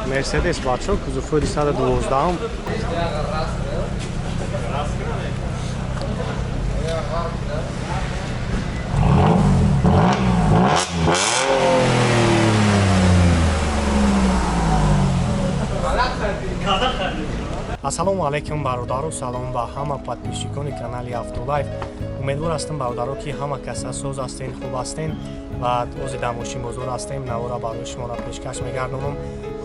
Мерседес бачо, кузовҳои 212. Ассалому алайкум бародаро, салом ба ҳама подписчикони канали Автолайф. Умедвор ҳастам бародаро, ки ҳама каса соз ҳастен, хуб ҳастен ва ози дар мошин бозор ҳастем. Навора барои шуморо пешкаш мегардонам.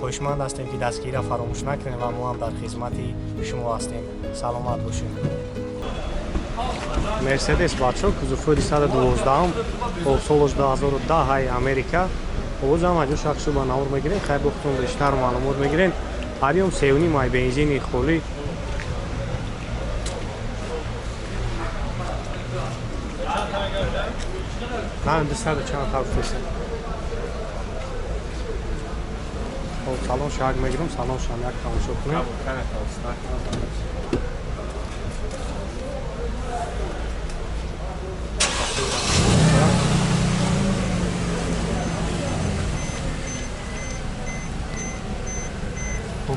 Хоҳишманд ҳастем, ки дастгирира фаромӯш накунем ва мо ҳам дар хизмати шумо ҳастем. Саломат бошед. Мерседес бачо, кузовҳои 212, хоб солаш 2010 ҳай Америка. Овоз ҳам аҷо шахсу ба навор мегирем, хайр бохтон бештар маълумот мегирем. Ҳарём 3.5 май бензини холӣ. На, 200 чанд ҳарф нест. Хоб салон шаг мегирам, салон шам як тамошо кунем.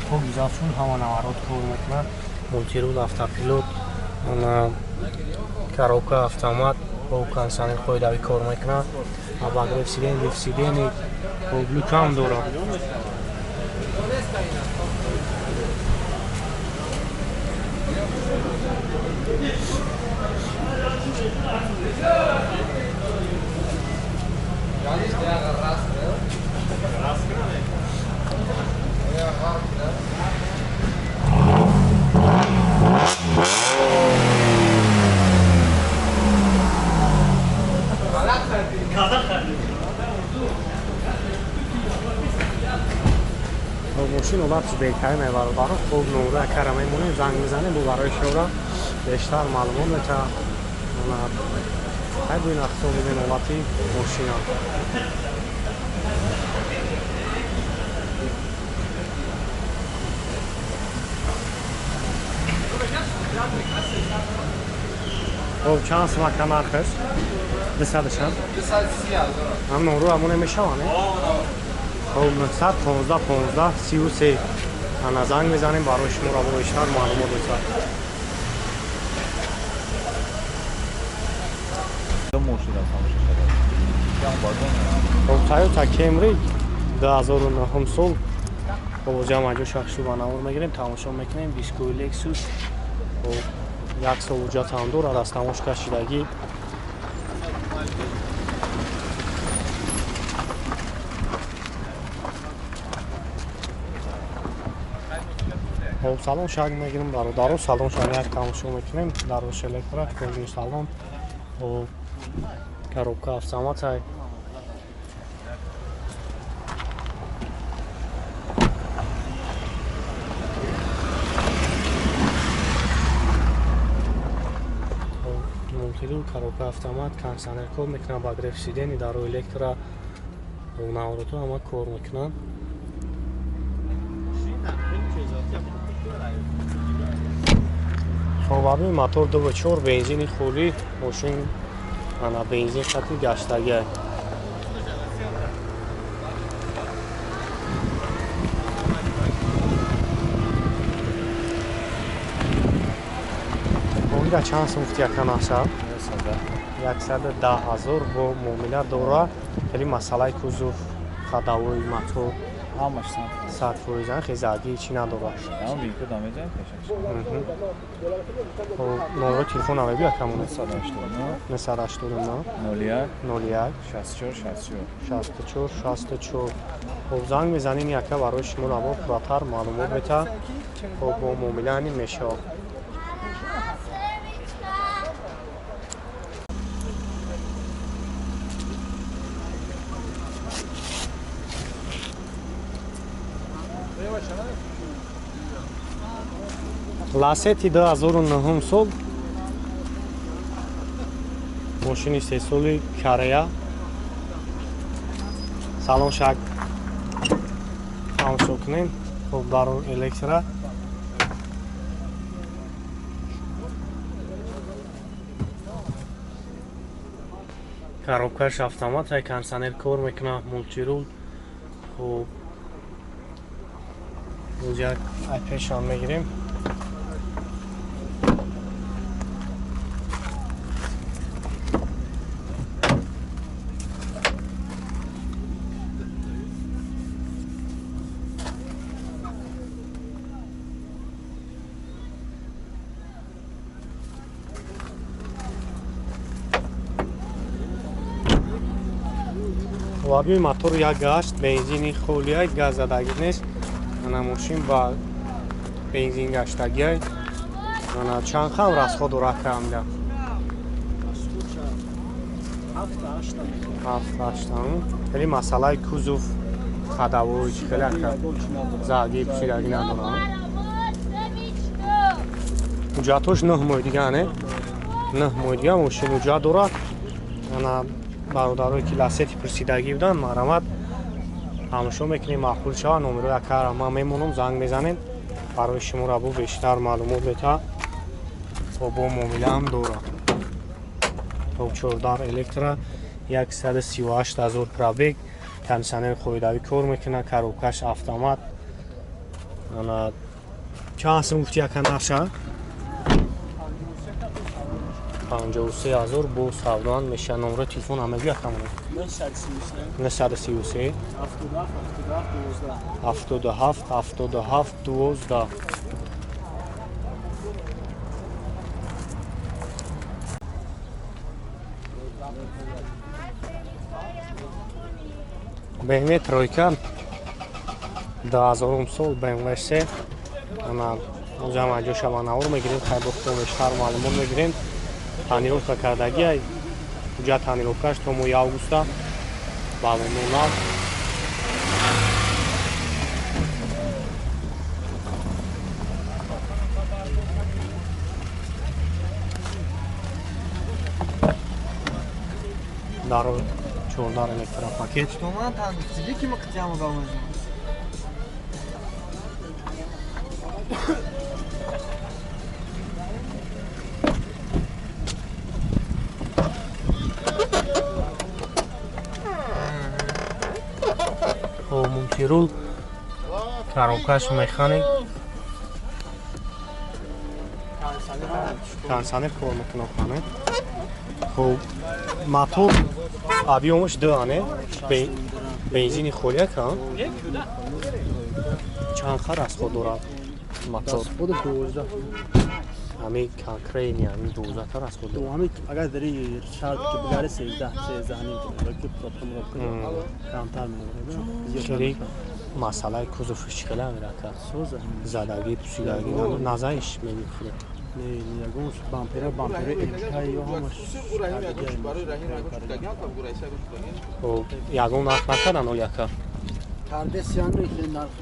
Хоб гузафшун ҳама наворот кор мекунад. Мультирул, автопилот, коробка автомат, бо кондиционер қоидавӣ кор мекунад. Обогрев сиденья, лифт сиденья, люкам дорад. Мошин ҳолаташ беҳтарин бародаро. Хуб номра кара мемонем, занг мезанем, бо барои шуморо бештар маълумот метаҳад. Хай буин ахто бинем ҳолати мошина. Хоб чанд сумака нархаш? 200 чанд? 230 ҳазор. Ҳам номро ҳамоне мешаванд? Хоб 915 15 33. Ана занг мезанем барои шуморо бо бештар маълумот метаҳад. Хоб Toyota Camry 2009 сол. Хоб ҷамъ аҷо шахсу ба навор мегирем, тамошо мекунем. Дискои Lexus. Хоб як сол ҳуҷҷат ҳам дорад, аз тамош кашидагӣ. Хоб салон шаг мегирем бародаро, салон шаг як тамошо мекунем. Дарош электро, кожаи салон, хоб коробка автомат ҳай. Мультирул, коробка автомат, кондиционер кор мекунад, обогрев сиденья, даро электро, наворото ҳама кор мекунанд. Хоб мотор 2.4 бензини холӣ, мошин ана бензин хати гаштагӣ. Ира чанд сум гуфти яка наша? 110 ҳазор бо муомила дора. Хеле масъалаи кузов, ходовой мотор ҳамаш 100% хезагӣ чӣ надорад. Номеро телефон намебия камон? 989 01 01 64 64 64 64. Хоб занг мезанем яка барои шумо наво пурратар маълумот метаҳад. Хоб бо муомила ҳамин мешавад. Ласети 2009 сол, мошини сесоли Корея. Салон шак тамошо кунем. Хоб дарун электро. Коробкаш автомат, кондиционер кор мекунад, мультирул. Хоб Боз як айпешам мегирем. Лабии мотор як гашт, бензини холия, газ задагӣ нест. Ана мошин ба бензин гаштагиай. Ана чанд хам расход дорад камда? 7-8. Хеле масъалаи кузов, ходовой чӣ хеле ака задагӣ пӯшидагӣ надорад. Ҳуҷҷатҳош 9 моҳ дига, не? 9 моҳ дига мошин ҳуҷҷат дорад. Ана бародарое ки ласети пурсидагӣ буданд, марҳамат ҳамшо мекунем, маъқул шава, номерои акара ман мемонам, занг мезанем, барои шуморо бо бештар маълумот метаҳад. Бо муомилаам дорад. Топ 14 электро 138 000 пробег, кондиционери қоидавӣ кор мекунад, коробкаш автомат. Ана чанд сум гуфти ака нарша? 53 000 бо савдоан меша. Номерои телефон ҳам мегӯй акамон? 933 77 77 12. BMW тройка 2000 сол BMW 3. Ана озам аҷоша ба навор мегирем, хайбохто бештар маълумот мегирем. Тонировка кардагӣ, ҳуҷҷат тонировкаш то моҳи августа балоно нав. Дар 14 электропакет. Томан тандиги ки миқтияму бамажи. Мультирул, коробкаш механик, кондиционер кор мекунад хона. Хуб, мотор объёмаш 2 не, бензини холия ка? Чанд хар расход дорад мотор? Расходи 12. Ҳамин конкретни ҳамин 12 та расход дорад. Ҳамин агар дар шарт ки бигари 13, 13 ним ки пробка муробка камтар мебарад. Хеле масъалаи кузовш чӣ хеле амирака? Соза. Задагӣ, пӯшидагӣ назаиш мебихӯрад. Не, ягон бампера, бампера МК ё ҳамаш. Хуб, ягон нарх накардан оли ака? Кардесиан хеле нарх.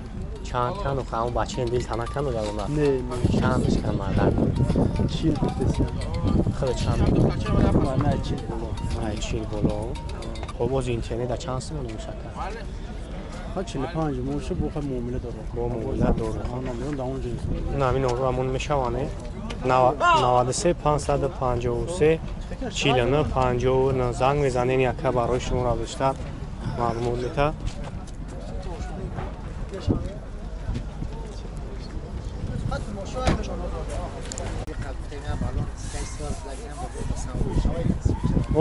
Чанд кану ҳамон бачаи дил тана кану ягон нарх? Не, не. Чанд кан мардар? 40 гуфтесиан. Хеле чанд? На 40 боло. Ай 40 боло. Хуб, боз интернет чанд сомон мешака? ха 45 моша бо ха муомила дорад. Бо муомила дорад. Ҳа намедонам дар он ҷинс. На, ҳамин омон мешаване. 93 553 49 59 занг мезанен, яка барои шуморо бештар маълумот метаҳад.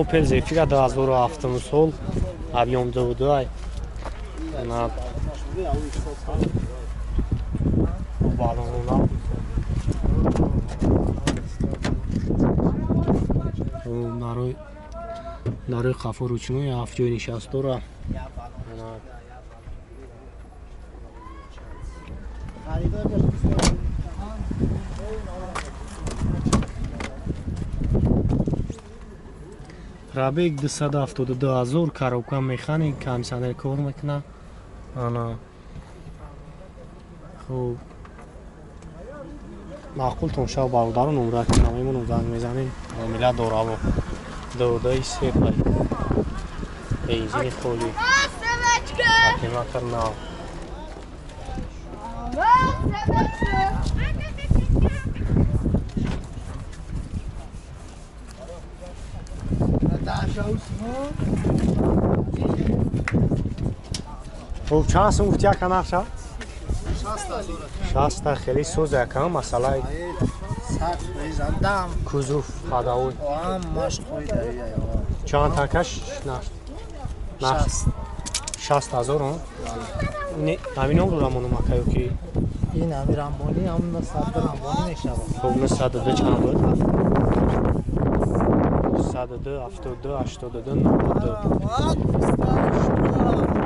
Opel Zafira 2007 сол, объем 2.2. Ана балонона. Нарой қафо ручной, ҳафт ҷои нишаст дора. Пробег 272 000, коробка механик, кондиционер кор мекунад. Ана хуб, маъқултон шав бародаро, номраки намемонам, занг мезанем. Муомила дораву 2.3 пай бензини холӣ, аккумулятор нав. Хуб, чанд сум гуфти ака нарша? 60 хеле соз якам масалаи кузов ходовой. Чанд такаш нарх? 60 000. Ҳамин он рамону макаю ки? Ин ҳами рамбонӣ, ҳам сад рамбонӣ мешавад. Хуб, 902 чанд буд? 102, 72, 82, 92.